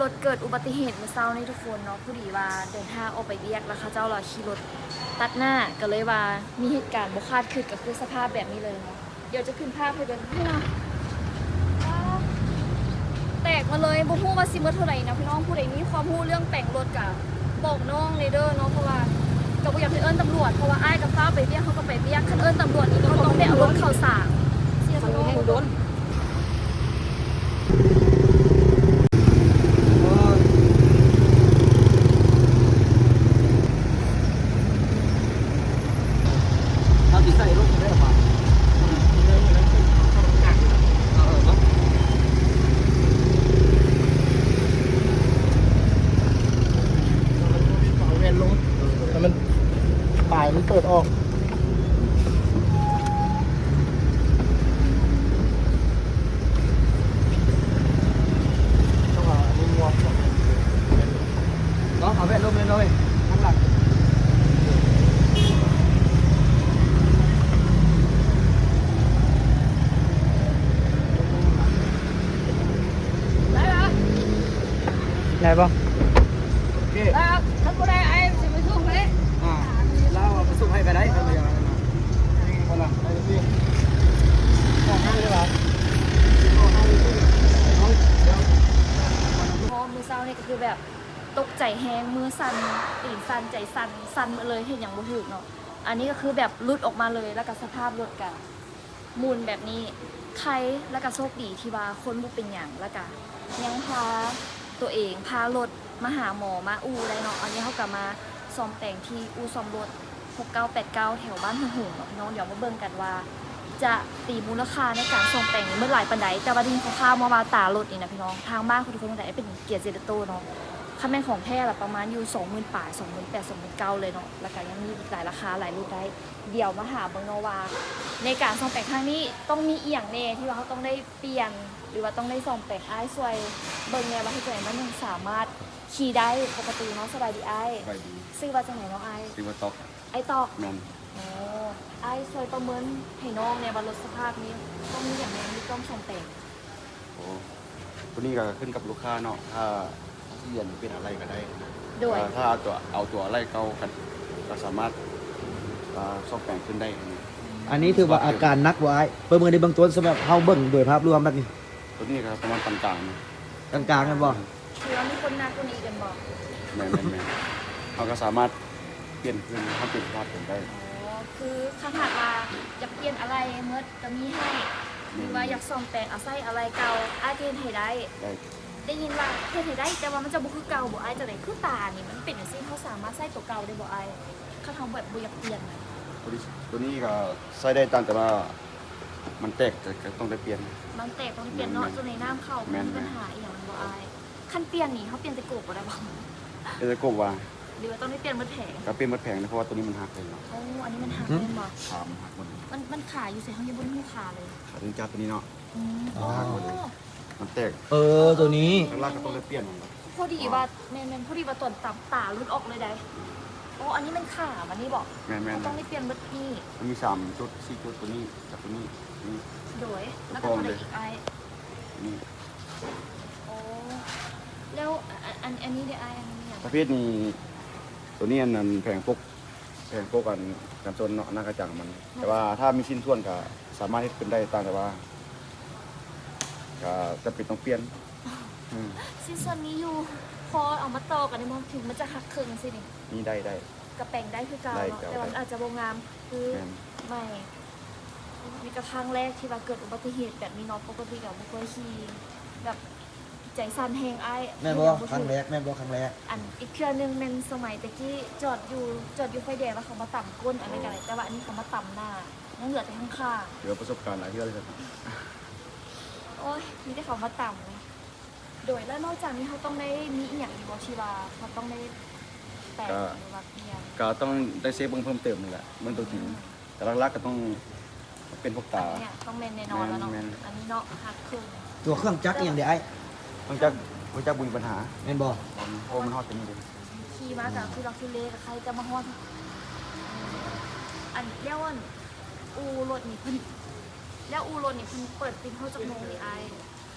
ລົດເກີດອຸບັດຕິເຫດມື້ເຊົ້ານີ້ທຸກຄົນເນາະ, ພໍດີວ່າເດີນທາງອອກໄປວຽກ ແລ້ວເຂົາເຈົ້າລະຂີ່ລົດຕັດໜ້າ ກໍເລີຍວ່າມີເຫດການບໍ່ຄາດຄິດ ກໍຄືສະພາບແບບນີ້ເລີຍເນາະ. ດຽວຈະຂຶ້ນພາບໃຫ້ເບິ່ງ. ແຕກໝົດເລີຍ, ບໍ່ຮູ້ວ່າຊິໝົດເທົ່າໃດນະພີ່ນ້ອງ. ຜູ້ໃດມີຄວາມຮູ້ເລື່ອງແປງລົດກະບອກນ້ອງແດ່ເດີເນາະ, ເພາະວ່າກໍບໍ່ຢາກໃຫ້ເອີ້ນຕຳຫຼວດ ເພາະວ່າອ້າຍກໍຟ້າວໄປວຽກ ເຮົາກໍໄປວຽກ. ຄັນເອີ້ນຕຳຫຼວດນີ້ກໍຕ້ອງໄດ້ເອົາລົດເຂົ້າສາງ. ເສຍ ມັນແຮງດົນ. ເຮົາຊິໃສ່ລົງໄດ້ບໍ່? ເອົາແວ່ນລົງ ໃຫ້ມັນ ປາຍມັນເປີດອອກ. ເນາະ ເອົາແວ່ນລົງເລີຍເນາະເວີຍ ທາງຫຼັງ ໄດ້ບໍ່? ໂອເຄ ຖ້າບໍ່ໄດ້ ອ້າຍຊິໄປສົ່ງໃຫ້. ອ່າ ລາວເອົາໄປສົ່ງໃຫ້ກໍໄດ້ ຄັນວ່າຢ່າງນັ້ນນະ. ບໍ່ລະ ໄປຊິ ບອກໃຫ້ເລີຍວ່າ ພໍມື້ເຊົ້ານີ້ກໍຄືແບບຕົກໃຈແຮງ ມືສັ່ນ ຕີນສັ່ນ ໃຈສັ່ນ ສັ່ນໝົດເລີຍ ເຮັດຫຍັງບໍ່ຖືກເນາະ. ອັນນີ້ກໍຄືແບບຫຼຸດອອກມາເລີຍ ແລ້ວກໍສະພາບລົດກໍ ໝຸ່ນແບບນີ້ ໄຄ ແລ້ວກະໂຊກດີທີ່ວ່າຄົນບໍ່ເປັນຫຍັງ ແລ້ວກະຍັງພາຕົວເອງ ພາລົດມາຫາໝໍ ມາອູ່ໄດ້ເນາະ. ອັນນີ້ເຮົາກະມາສ້ອມແປງທີ່ອູ່ສ້ອມລົດ ຫົກເກົ້າແປດເກົ້າ ແຖວບ້ານຫ້ວຍໂຫງເນາະພີ່ນ້ອງ. ດຽວມາເບິ່ງກັນວ່າຈະຕີມູນລະຄ່າໃນການສ້ອມແປງນີ້ໝົດຫຼາຍປານໃດ, ແຕ່ວ່າໄດ້ຍິນຄ່າວໆມາວ່າຕາລົດນີ້ນະພີ່ນ້ອງ ທາງບ້ານຂອງທຸກຄົນກໍໄດ້ເປັນເກຍເຈເດໂຕເນາະ. ຄັນແມ່ນຂອງແທ້ລະປະມານຢູ່ສອງໝື່ນປາຍ ສອງໝື່ນແປດ ສອງໝື່ນເກົ້າເລີຍເນາະ. ແລ້ວກະຍັງມີອີກຫຼາຍລາຄາ ຫຼາຍລຸ້ນໄດ້. ດຽວມາຖາມເບິ່ງເນາະວ່າ ໃນການສ້ອມແປງຄັ້ງນີ້ຕ້ອງມີອີ່ຫຍັງແດ່ທີ່ວ່າເຮົາຕ້ອງໄດ້ປ່ຽນ ຫຼືວ່າຕ້ອງໄດ້ສ້ອມແປງ? ອ້າຍຊ່ວຍເບິ່ງແດ່ວ່າເຮັດຈັ່ງໃດມັນຍັງສາມາດຂີ່ໄດ້ປົກກະຕິເນາະ. ສະບາຍດີອ້າຍ. ສະບາຍດີ. ຊື່ວ່າຈັ່ງໃດເນາະອ້າຍ? ຊື່ວ່າຕອກ. ອ້າຍຕອກ. ແມ່ນ. ໂອ້ ອ້າຍຊ່ວຍປະເມີນໃຫ້ນ້ອງແດ່ວ່າລົດສະພາບນີ້ຕ້ອງມີຫຍັງແດ່ທີ່ຕ້ອງສ້ອມແປງ? ໂອ້ ຕົວນີ້ກໍຂຶ້ນກັບລູກຄ້າເນາະ ຖ້າ ຊິປ່ຽນເປັນອາໄຫຼ່ກໍໄດ້. ໂດຍ. ເອີ ຖ້າເອົາຕົວ ເອົາຕົວອາໄຫຼ່ເກົ່າກໍ ກໍສາມາດ ເອີ ສ້ອມແປງຄືນໄດ້. ອັນນີ້ຖືວ່າອາການໜັກບໍ່ອ້າຍ? ປະເມີນໃນເບື້ອງຕົ້ນ ສຳລັບເຮົາເບິ່ງໂດຍພາບລວມແບບນີ້. ຕົວນີ້ກໍປະມານປານກາງ. ກາງໆ ແມ່ນບໍ່? ຖືວ່າມີຄົນໜັກກວ່ານີ້ກັນບໍ່? ແມ່ນໆໆ ເຮົາກໍສາມາດປ່ຽນຄືນ ເຮົາປ່ຽນສະພາບເປັນໄດ້. ອໍ ຄືຄັນຫາກວ່າຢາກປ່ຽນອາໄຫຼ່ໝົດ ກໍມີໃຫ້ ຫຼືວ່າຢາກສ້ອມແປງ ເອົາໃສ່ອາໄຫຼ່ເກົ່າ ອ້າຍກໍເຮັດໃຫ້ໄດ້. ໄດ້. ໄດ້ຍິນວ່າເຮັດໃຫ້ໄດ້ ແຕ່ວ່າມັນຈະບໍ່ຄືເກົ່າບໍ່ອ້າຍ? ຈັ່ງໃດ ຄືຕານີ້ມັນເປັນຈັ່ງຊີ້ ເຮົາສາມາດໃຊ້ຕົວເກົ່າໄດ້ບໍ່ອ້າຍ ຄັນເຮົາແບບບໍ່ຢາກປ່ຽນ? ຕົວນີ້ ຕົວນີ້ກໍໃຊ້ໄດ້ ຕາມແຕ່ວ່າມັນແຕກ ກໍຕ້ອງໄດ້ປ່ຽນ. ມັນແຕກຕ້ອງໄດ້ປ່ຽນເນາະ. ແມ່ນໆ ຈົນໃນນ້ຳເຂົ້າ ແມ່ນໆ ມັນມີບັນຫາອີ່ຫຍັງບໍ່ອ້າຍ? ຄັນປ່ຽນນີ້ ເຮົາປ່ຽນແຕ່ກົບບໍ່ໄດ້ບໍ່? ເປັນແຕ່ກົບວ່າ ຫຼືວ່າຕ້ອງໄດ້ປ່ຽນໝົດແຜງ? ກໍປ່ຽນໝົດແຜງ ເພາະວ່າຕົວນີ້ມັນຫັກເລີຍເນາະ. ໂອ້ ອັນນີ້ມັນຫັກແມ່ນບໍ່? ຂາມັນຫັກໝົດ. ມັນ ມັນຂາຢູ່ໃສ? ເຮົາຍັງບໍ່ໄດ້ຮູ້ຂາເລີຍ. ຂາຕົວນີ້ຈັບຕົວນີ້ເນາະ. ອືມ ມັນຫັກໝົດເລີຍ. ອໍ ມັນແຕກ. ເອີ ຕົວນີ້ຫຼັກໆກໍຕ້ອງໄດ້ປ່ຽນ. ພໍດີວ່າ ແມ່ນໆ ພໍດີວ່າຕອນຕຳຕາຫຼຸດອອກເລີຍໃດ. ໂອ້ ອັນນີ້ແມ່ນຂາມັນນີ້ບໍ່? ແມ່ນໆ ຕ້ອງໄດ້ປ່ຽນໝົດນີ້. ມັນມີສາມຈຸດ ສີ່ຈຸດ ຕົວນີ້ກັບຕົວນີ້. ໂດຍ. ແລ້ວກໍຕົວໃດອີກອ້າຍ? ນີ້. ໂອ້ ແລ້ວ ອັນ ອັນ ອັນນີ້ເດອ້າຍ? ອັນນີ້ຫຍັງ? ປະເພດນີ້ ຕົວນີ້ອັນນັ້ນແຜງປົກ ແຜງປົກອັນກັນຊົນເນາະ ໜ້າກະຈັງມັນ. ແຕ່ວ່າຖ້າມີຊິ້ນສ່ວນກະສາມາດເຮັດຂຶ້ນໄດ້ ຕ່າງແຕ່ວ່າກະຈຳເປັນຕ້ອງປ່ຽນ. ອືມ ຊິ້ນສ່ວນມີຢູ່ ພໍເອົາມາຕໍ່ກັນໄດ້ບໍ່? ເຖິງມັນຈະຫັກເຄິ່ງຊີ້ນີ້. ມີໄດ້ ໄດ້. ກະແປງໄດ້ຄືເກົ່າເນາະ ແຕ່ວ່າມັນອາດຈະບໍ່ງາມຄືໃໝ່. ນີ້ກະຄັ້ງແລກທີ່ວ່າເກີດອຸບັດຕິເຫດແບບນີ້ເນາະ. ປົກກະຕິກະບໍ່ເຄີຍຂີ່ ແບບໃຈສັ່ນແຮງອ້າຍ. ແມ່ນບໍ່? ຄັ້ງແລກແມ່ນບໍ່? ຄັ້ງແລກ. ອັນອີກເທື່ອໜຶ່ງແມ່ນສະໄໝແຕ່ກີ້ຈອດຢູ່ ຈອດຢູ່ໄຟແດງແລ້ວເຂົາມາຕຳກົ້ນ ອັນນັ້ນກະໄດ້. ແຕ່ວ່າອັນນີ້ເຂົາມາຕຳໜ້າ ຍັງເຫຼືອແຕ່ຂ້າງໆ. ຖືວ່າປະສົບການຫຼາຍເທື່ອເລີຍ. ໂອ້ຍ ມີແຕ່ເຂົາມາຕຳ. ໂດຍ ແລ້ວນອກຈາກນີ້ເຮົາຕ້ອງໄດ້ມີອີ່ຫຍັງອີກບໍ່ ທີ່ວ່າເຮົາຕ້ອງໄດ້ແປງ ຫຼືວ່າປ່ຽນ? ກະຕ້ອງໄດ້ເຊັກເບິ່ງເພີ່ມເຕີມນີ້ແຫຼະ ເບິ່ງຕົວຈິງ. ແຕ່ຫຼັກໆກໍຕ້ອງເປັນພວກຕາ. ອັນນີ້ຕ້ອງແມ່ນແນ່ນອນລະເນາະ. ແມ່ນໆ ອັນນີ້ເນາະ ຮັກເຄິ່ງ. ຕົວເຄື່ອງຈັກອີ່ຫຍັງເດອ້າຍ? ເຄື່ອງຈັກ ເຄື່ອງຈັກບໍ່ມີບັນຫາ. ແມ່ນບໍ່? ເພາະມັນຮອດແຕ່ນີ້ເດ້. ຂີ່ມາກໍຄືລັກທຸເລ ກໍໃຄ່ຈະມາຮອດ. ອັນ ແລ້ວອັນ ອູ່ລົດນີ້ເພິ່ນ ແລ້ວອູ່ລົດນີ້ເພິ່ນເປີດປິດຮອດຈັກໂມງນີ້ອ້າຍ?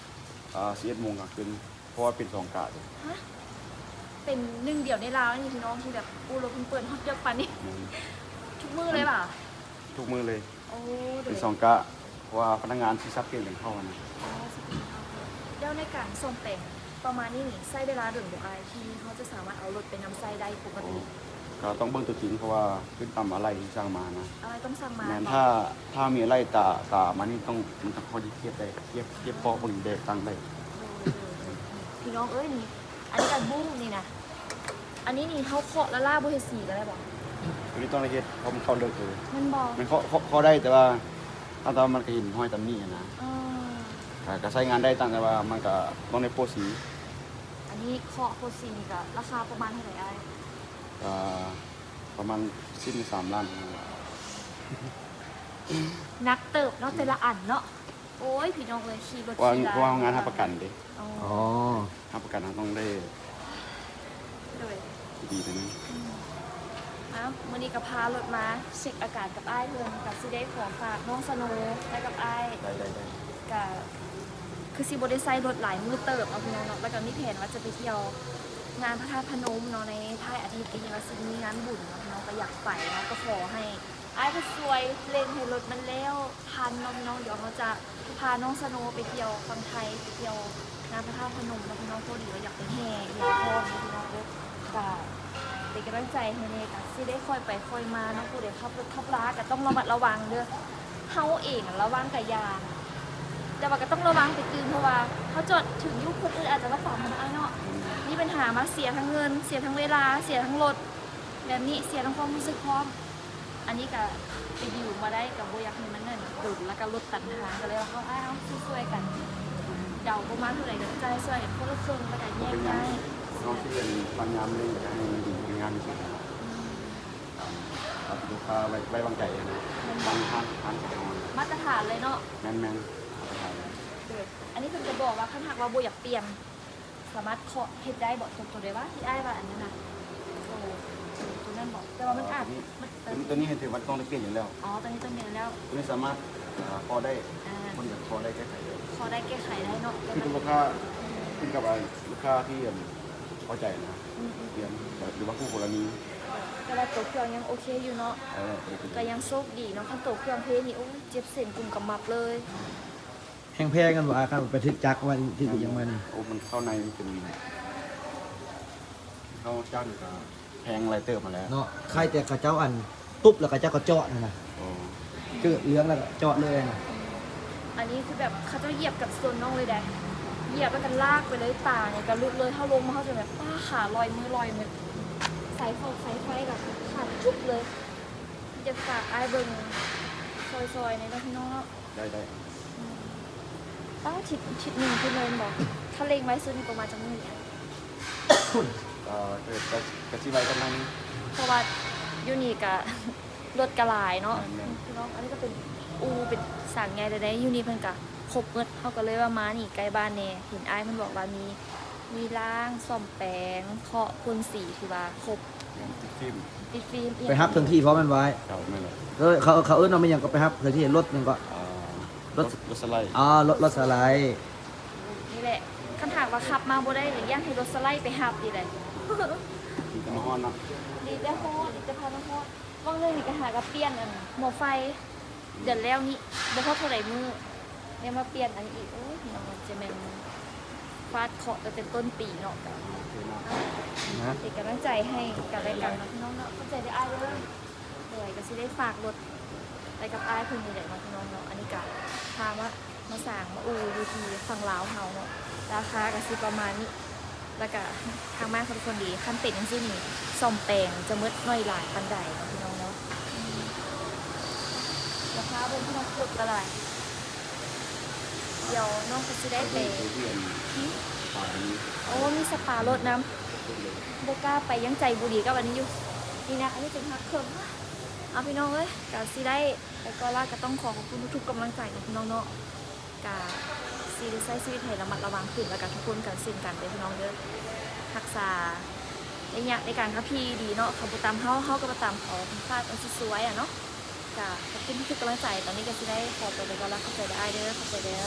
ອ່າ ສິບເອັດໂມງກາງຄືນ. ເພາະວ່າເປັນສອງກະເດ້. ຮະ? ເປັນໜຶ່ງດຽວໃນລາວນີ້ພີ່ນ້ອງ ທີ່ແບບ ໂອ້ ລົດເພິ່ນເປີດຮອດເກືອບປານນີ້. ແມ່ນ. ທຸກມື້ເລີຍຫວາ? ທຸກມື້ເລີຍ. ໂອ້ ເປັນສອງກະ ເພາະວ່າພະນັກງານຊິສັບປ່ຽນກັນເຂົ້າຫັ້ນນະ. ອໍ ສັບປ່ຽນກັນເຂົ້າ. ແລ້ວໃນການສ້ອມແປງປະມານນີ້ນີ້ ໃຊ້ເວລາດົນບໍ່ອ້າຍ ທີ່ເຮົາຈະສາມາດເອົາລົດໄປນຳໃຊ້ໄດ້ປົກກະຕິ? ໂອ້ ກະຕ້ອງເບິ່ງຕົວຈິງ ເພາະວ່າຂຶ້ນຕາມອາໄຫຼ່ທີ່ສັ່ງມານະ. ອາໄຫຼ່ຕ້ອງສັ່ງມາ. ແມ່ນ. ເພາະ ຖ້າ ຖ້າມີອາໄຫຼ່ຕາ ຕາມານີ້ ຕ້ອງ ມັນຕ້ອງພໍດີທຽບໄດ້ ທຽບ ທຽບເພາະເບິ່ງແບບຕັ້ງໄດ້. ໂດຍ ໂດຍ ໂດຍ. ພີ່ນ້ອງເອີຍ ນີ້ ອັນນີ້ກະບຸ້ງນີ້ນະ ອັນນີ້ນີ້ເຮົາເຄາະລ້າໆ ບໍ່ເຮັດສີກະໄດ້ບໍ່? ໂຕນີ້ຕ້ອງໄດ້ເຮັດ ເພາະມັນເຂົ້າເລິກເລີຍ. ແມ່ນບໍ່? ແມ່ນ ເຄາະ ເຄາະ ເຄາະໄດ້ ແຕ່ວ່າ ຖ້າ ແຕ່ວ່າມັນກະເຫັນຮອຍຕຳໜິຫັ້ນນະ. ເອີ ກະ ກະໃຊ້ງານໄດ້ ຕ່າງແຕ່ວ່າມັນກະຕ້ອງໄດ້ໂປະສີ. ອັນນີ້ເຄາະໂປະສີນີ້ກະລາຄາປະມານເທົ່າໃດອ້າຍ? ກະປະມານ ສິບ ຫຼື ສາມລ້ານ. ໜັກເຕີບເນາະ ແຕ່ລະອັນເນາະ. ໂອ້ຍ ພີ່ນ້ອງເອີຍ ຂີ່ລົດ ເພາະວ່າ ຂີ່ລາ ເພາະວ່າໂຮງງານຮັບປະກັນເດ້. ອໍ ອໍ ຮັບປະກັນ ເຮົາຕ້ອງໄດ້ ໂດຍ ດີໄປນຳ. ອືມ ອ້າວ ມື້ນີ້ກະພາລົດມາເຊັກອາການກັບອ້າຍເພິ່ນ ກະຊິໄດ້ຂໍຝາກນ້ອງສະໂນໄວ້ກັບອ້າຍ. ໄດ້ ໄດ້ ໄດ້. ກະຄືຊິບໍ່ໄດ້ໃຊ້ລົດຫຼາຍມື້ເຕີບເນາະ ພີ່ນ້ອງເນາະ ແລ້ວກະມີແຜນວ່າຈະໄປທ່ຽວງານພະທາດພະນົມເນາະ ໃນທ້າຍອາທິດນີ້ ວ່າຊິມີງານບຸນເນາະ ພີ່ນ້ອງກະຢາກໄປເນາະ ກະຂໍໃຫ້ ອ້າຍເພິ່ນຊ່ວຍເລັ່ງໃຫ້ລົດມັນແລ້ວທັນເນາະພີ່ນ້ອງ. ດຽວເຮົາຈະພານ້ອງສະໂນໄປທ່ຽວຝັ່ງໄທ ໄປທ່ຽວງານພະທາດພະນົມເນາະພີ່ນ້ອງ. ພໍດີວ່າຢາກໄປແຫ່ອີ່ຫຍັງພ້ອມເນາະພີ່ນ້ອງເອີຍ. ກະເປັນກຳລັງໃຈໃຫ້ແດ່ ກະຊິໄດ້ຄ່ອຍໄປຄ່ອຍມາເນາະ. ຜູ້ໃດຂັບລົດຂັບລາກະຕ້ອງລະມັດລະວັງເດີ. ເຮົາເອງລະວັງກະຢ່າ ແຕ່ວ່າກະຕ້ອງລະວັງໄປຕື່ມ ເພາະວ່າເຮົາຈອດຖືກຢູ່ ຄົນອື່ນອາດຈະມາຕຳເຮົາເນາະ. ມີບັນຫາມາເສຍທັງເງິນ ເສຍທັງເວລາ ເສຍທັງລົດ ແບບນີ້ ເສຍທັງຄວາມຮູ້ສຶກພ້ອມ. ອັນນີ້ກະໄປດິວມາໄດ້ ກະບໍ່ຢາກໃຫ້ມັນນັ້ນດົນ ແລ້ວກະລົດຕັນທາງ ກະເລີຍວ່າ ເອົາ ອ້າຍ ເອົາ ຊ່ວຍໆກັນ ເດົາປະມານເທົ່າໃດກະຈ່າຍຊ່ວຍກັນຄົນລະເຄິ່ງ ແລ້ວກະແຍກຍ້າຍ. ເຮົາຊິພະຍາຍາມເລັ່ງໃຫ້ມັນດີງາມທີ່ສຸດ ອືມ ຕາມທີ່ລູກຄ້າໄວ້ ໄວ້ວາງໃຈນະ. ແມ່ນ ທາງ ທາງ ທາງ ມາດຕະຖານເລີຍເນາະ. ແມ່ນໆ ມາດຕະຖານເລີຍ. ໂດຍ ອັນນີ້ເພິ່ນກະບອກວ່າ ຄັນຫາກວ່າບໍ່ຢາກປ່ຽນ ສາມາດເຄາະເຮັດໄດ້ບໍ່? ໂຕ ໂຕໃດວະທີ່ອ້າຍວ່າອັນນັ້ນນະ? ໂຕ ໂຕນັ້ນບໍ່? ແຕ່ວ່າມັນອາດ ໂຕນີ້ ມັນ ໂຕນີ້ ໂຕນີ້ຖືວ່າຕ້ອງໄດ້ປ່ຽນຢູ່ແລ້ວ. ອໍ ໂຕນີ້ຕ້ອງປ່ຽນຢູ່ແລ້ວ. ໂຕນີ້ສາມາດ ເອີ ເຄາະໄດ້ ອ່າ ຄົນກະເຄາະໄດ້ ແກ້ໄຂໄດ້ ເຄາະໄດ້ ແກ້ໄຂໄດ້ເນາະ. ຄືຕົວລູກຄ້າຂຶ້ນກັບ ອ່າ ລູກຄ້າທີ່ ອັນ ພໍໃຈນະ. ອືມໆ ປ່ຽນ ຫຼືວ່າຄູ່ກໍລະນີ. ແຕ່ວ່າໂຕເຄື່ອງຍັງໂອເຄຢູ່ເນາະ. ເອີ ກະຍັງໂຊກດີເນາະ. ຄັນໂຕເຄື່ອງເພນີ້ ໂອ້ຍ ເຈັບເສັ້ນກຸມກະໝັບເລີຍ. ແຮງແພງກັນບໍ່ອ້າຍ ຄັນໄປຖືກຈັກວ່າຖືກອີ່ຫຍັງມານີ້? ໂອ້ ມັນເຂົ້າໃນມັນເປັນ ເຂົ້າຈັກນີ້ກະແພງຫຼາຍເຕີບຫັ້ນແຫຼະເນາະ. ໄຄແຕ່ເຂົາເຈົ້າອັນຕຸບແລ້ວເຂົາເຈົ້າກະເຈາະຫັ້ນນະ. ອໍ ເກີດເລື່ອງແລ້ວກະເຈາະເລີຍນະ. ອັນນີ້ຄືແບບເຂົາເຈົ້າຢຽບກັນຊົນນ້ອງເລີຍໃດ໋ ຢຽບແລ້ວກະລາກໄປເລີຍ ຕານີ້ກະຫຼຸດເລີຍ. ເຮົາລົງມາເຮົາຈະແບບ ປ້າ ຂາລອຍ ມືລອຍ ແບບ ສາຍຟອກສາຍໄຟກະຂາດຈຸບເລີຍ. ຢາກຝາກອ້າຍເບິ່ງຊ່ອຍໆແດ່ເນາະພີ່ນ້ອງເນາະ. ໄດ້ ໄດ້. ອືມ ປ້າ ທິດ ທິດໜຶ່ງພຸ້ນເລີຍແມ່ນບໍ່? ຄັນເລັ່ງໄວສຸດນີ້ປະມານຈັກມື້ນີ້? ເອີ ກະ ກະ ກະຊິໄວປະມານນີ້ ເພາະວ່າຢູ່ນີ້ກະລົດກະຫຼາຍເນາະ. ແມ່ນໆ ພີ່ນ້ອງ ອັນນີ້ກະເປັນອູ່ເປັນສາງໃຫຍ່ເລີຍເດ້. ຢູ່ນີ້ເພິ່ນກະຄົບໝົດ ເຮົາກະເລີຍວ່າມານີ້ໃກ້ບ້ານແດ່. ເຫັນອ້າຍເພິ່ນບອກວ່າມີ ມີລ້າງ ສ້ອມແປງ ເຄາະ ພົ່ນສີ ຖືວ່າຄົບ. ແມ່ນ ຕິດຟິມ ຕິດຟິມ ໄປຮັບເຖິງທີ່ພ້ອມແມ່ນບໍ່ອ້າຍ? ເຈົ້າ ແມ່ນແຫຼະ. ເອີ ເຂົາ ເຂົາເອີ້ນວ່າແມ່ນຫຍັງ ກະໄປຮັບເຖິງທີ່ ລົດຫຍັງເກາະ? ອ່າ ລົດ ລົດ ລົດສະໄລ. ອໍ ລົດ ລົດສະໄລ. ນີ້ແຫຼະ ຄັນຫາກວ່າຂັບມາບໍ່ໄດ້ ກະຢ້ານໃຫ້ລົດສະໄລໄປຮັບນີ້ແຫຼະ. ດີແຕ່ມາຮອດເນາະ. ດີແຕ່ຮອດ ດີແຕ່ພາມາຮອດ. ຫວ່າງໜຶ່ງນີ້ກະຫາກະປ່ຽນ ອັນ ໝໍ້ໄຟ ເດືອນແລ້ວນີ້ ບໍ່ຮອດເທົ່າໃດມື້ ໄດ້ມາປ່ຽນອັນນີ້ອີກ. ໂອ້ຍ ພີ່ນ້ອງ ຈະແມ່ນຟາດເຄາະຕັ້ງແຕ່ຕົ້ນປີເນາະ. ກະເປັນກຳລັງໃຈໃຫ້ກັນແລະກັນເນາະ ພີ່ນ້ອງເນາະ. ຂອບໃຈເດີອ້າຍເດີ. ໂດຍ ກະຊິໄດ້ຝາກລົດໄປກັບອ້າຍເພິ່ນນີ້ແຫຼະເນາະ ພີ່ນ້ອງເນາະ. ອັນນີ້ກະພາມາ ມາສ້າງມາອູ່ຢູ່ທີ່ຝັ່ງລາວເຮົາເນາະ. ລາຄາກະຊິປະມານນີ້ ແລ້ວກະທາງບ້ານເຂົາທຸກຄົນດີ. ຄັນເປັນຈັ່ງຊີ້ນີ້ ສ້ອມແປງຈະໝົດໜ້ອຍຫຼາຍປານໃດເນາະ ພີ່ນ້ອງເນາະ. ລາຄາເບິ່ງ ພີ່ນ້ອງ ລົດກະຫຼາຍ. ດຽວນ້ອງກະຊິໄດ້ໄປ ໂອ້ ມີສະປາລົດນຳ. ບໍ່ກ້າໄປ ຍັງໃຈບໍ່ດີກັບອັນນີ້ຢູ່. ນີ້ນະ ອັນນີ້ເປັນຮາກເຄື່ອງ. ເອົາ ພີ່ນ້ອງເອີຍ ກະຊິໄດ້ ແຕ່ກໍລະກະຕ້ອງຂໍຂອບຄຸນທຸກໆກຳລັງໃຈເນາະ ພີ່ນ້ອງເນາະ. ກະຊິໄດ້ໃຊ້ຊີວິດໃຫ້ລະມັດລະວັງຂຶ້ນ ແລ້ວກະທຸກຄົນກະເຊັ່ນກັນເດີ ພີ່ນ້ອງເດີ. ຮັກສາໄລຍະໃນການຂັບຂີ່ດີເນາະ. ເຂົາບໍ່ຕຳເຮົາ ເຮົາກະບໍ່ຕຳເຂົາ. ເປັນພາດ ມັນຊິຊວຍອະເນາະ. ກະຂອບຄຸນທຸກໆກຳລັງໃຈ. ຕອນນີ້ກະຊິໄດ້ຂໍຕົວໄປກ່ອນລະ. ຂອບໃຈເດີອ້າຍເດີ. ຂອບໃຈເດີ.